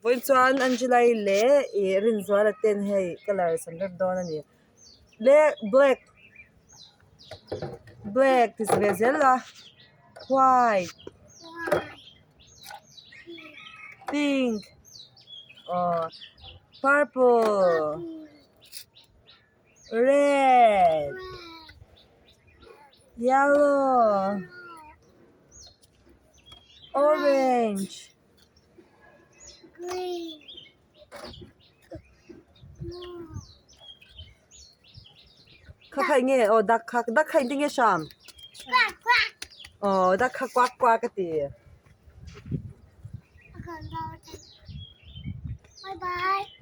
Vawiin chuan Angelai leh ih Rinzuala ten hei colour an rem dawn a ni le black black ti ve zel a white pink aw purple red yellow orange. Kha kha eng nge aw dak kha dak kha engtin nge hram aw dak kha kuak kuak a ti. Bye bye.